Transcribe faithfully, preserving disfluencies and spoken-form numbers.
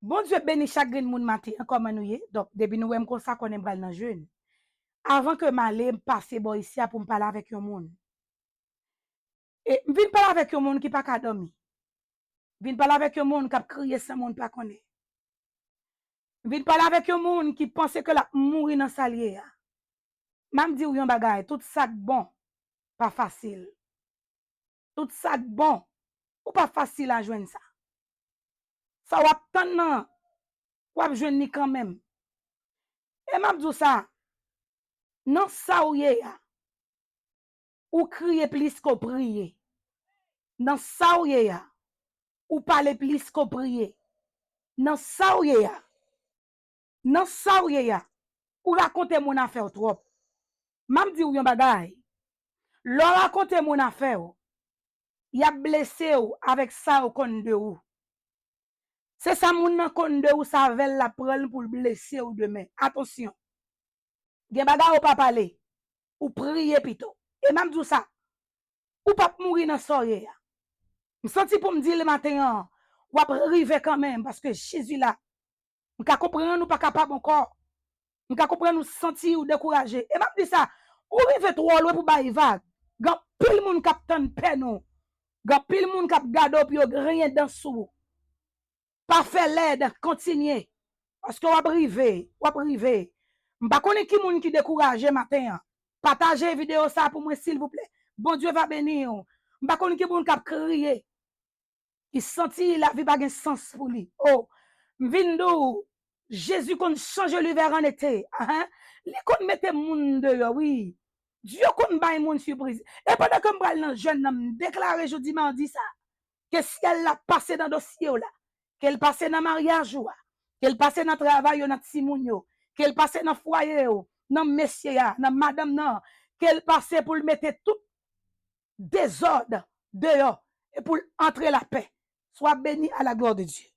Bondye beni chak grenn moun maten an, kòman nou ye? Donk, depi nou wè m konsa, konnen m pral nan jèn. Avan ke m ale, m pase bò isi a pou m pale avèk yon moun. E m vin pale avèk yon moun ki pa ka dòmi. M vin pale avèk yon moun k ap kriye san moun pa konnen. M vin pale avèk yon moun ki panse ke l ap mouri nan sa l ye a. M ap di w yon bagay, tout sa k bon pa fasil. Tout sa k bon, ou pa fasil a jwenn sa. Sa w ap tann nan, w ap jwenn li kanmenm. E m ap di w sa, nan sa w ye a, ou kriye plis ke w priye. Nan sa w ye a, ou pale plis ke w priye. Nan sa w ye a, nan sa w ye a, ou rakonte moun afè w twòp. M ap di w yon bagay, lè w rakonte moun afè w, y ap blese w avèk sa yo konn de ou. Se sa moun nan konn de ou, sa avè l l ap pran l pou l blese w demen. Atansyon. Gen bagay ou pa pale, ou priye pito. E m ap di w sa, ou p ap mouri nan sa w ye a. M santi pou m di l maten an, w ap rive kanmenm, paske Jezi la. M ka konprann ou pa kapab ankò. M ka konprann ou santi ou dekouraje. E m ap di sa, ou rive twò lwen pou bay vag. Gen anpil moun k ap tann pèn ou. Gen anpil moun k ap gade w pou yo griyen dan sou ou. Pa fè lèd, kontinye. Paske w ap rive, w ap rive. M pa konnen ki moun ki dekouraje maten an. Pataje videyo sa pou mwen, silvouplè. Bondye va beni w. M pa konnen ki moun k ap kriye. Li santi lavi pa gen sans pou li. O, m vin di w, Jezi konn chanje li vè an ete. Ahan. Li konn mete moun deyò, wi. Dye konn bay moun sipriz. E pandan ke m pral nan jèn nan, m deklare jodi madi sa, ke syèl la pase nan dosye w la, ke l pase nan maryaj ou a, ke l pase nan travay yo, nan timoun yo, ke l pase nan fwaye yo, nan mesye a, nan madanm nan, ke l pase pou l mete tout dezòd deyò e pou l antre lapè. Sois béni à la gloire de Dieu.